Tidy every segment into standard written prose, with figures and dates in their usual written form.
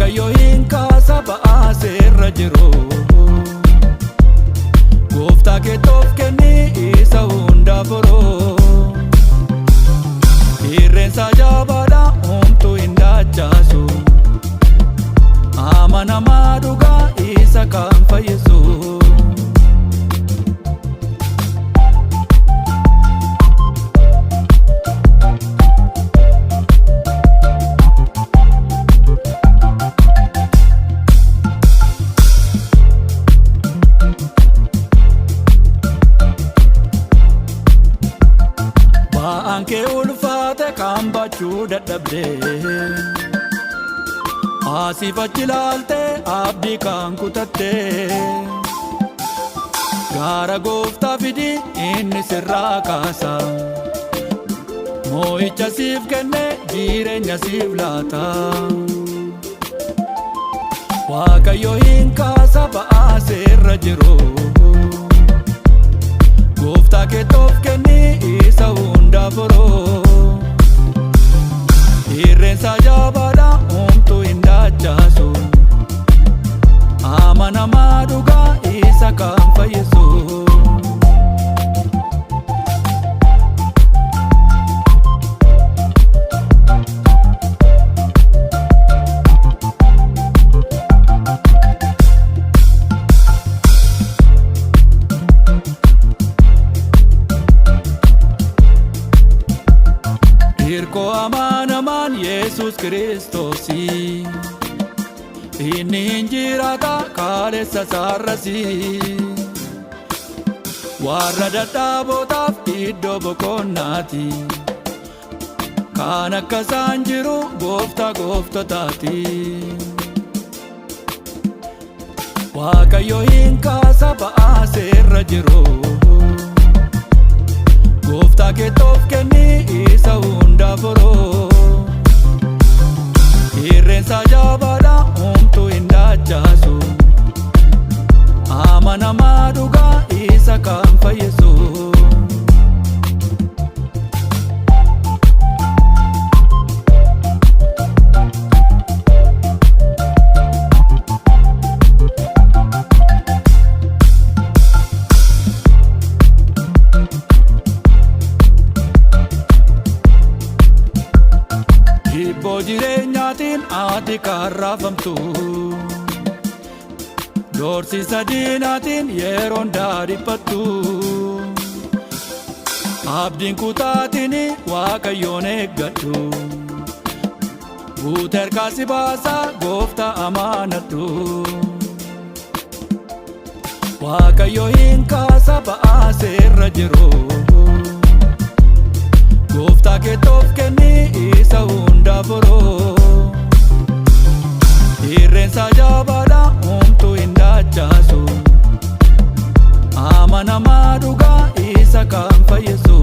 Waaqayyo hin kaasa ba'aa seerra jiru. Gooftaa keettoof kenni isa hunda boroo. Irreensa jabaadha homtuu hin dachaasu. Amanamaa dhugaa isa kan fayyisu. Ba'aan kee ulfaate kan baachuu dadhabde. Asiif achi ilaalte abdii kan kutatte. Gaara gooftaa fidi inni sirraa kaasa. Moo'icha siif kenne jireenya siif laata. Waaqayyo hin kaasa ba'aa seerra jiru. Gooftaa keettoof kenni isa hunda boroo. Irreensa jabaadha homtuu hin dachaasu. Amanamaa dhugaa isa kan fayyisu. Hirkoo amanamaan Yesuus Kiristoosi. Inni hin jiraata kaleessa saarrasi. Warra dadhabootaaf iddoo boqonnaati. Kan akka isaan jiru gooftaa gooftotaati. Waaqayyo hin kaasa ba'aa seerra jiru. Gooftaa keettoof kenni isa hunda boroo. Irreensa jabaadha homtuu hin dachaasu. Amanamaa dhugaa isa kan fayyisu. Hibboo jireenyaatiin ati kan raafamtu. Doorsisa diinaatiin yeroon daadhiphattu. Abdiin kutaatiin Waaqayyoon eeggadhu. Buute harkaa si baasaa gooftaa amaanadhu. Waaqayyo hin kaasa ba'aa seerra jiru. Gooftaa keettoof kenni isa hunda boroo. Irreensa jabaadha homtuu hin dachaasu. Amanamaa dhugaa isa kan fayyisu.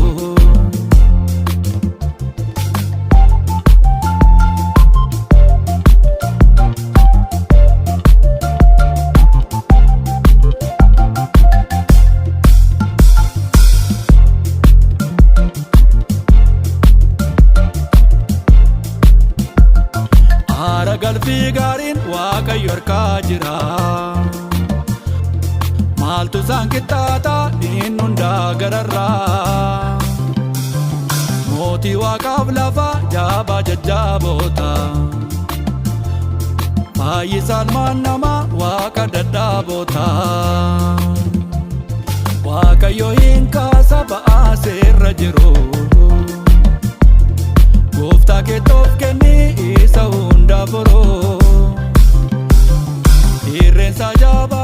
Aara galfii gaariin Waaqayyo harkaa jira. Maaltu isaan qixxaata inni hundaa gararraa. Mootii waaqaaf lafa jabaa jajjaboota. Fayyisaan maan namaa waaqa dadhaboota. Waaqayyo hin kaasa ba'aa seerra jiru. Gooftaa keettoof kenni isa hunda boroo. Irreensa jabaadha.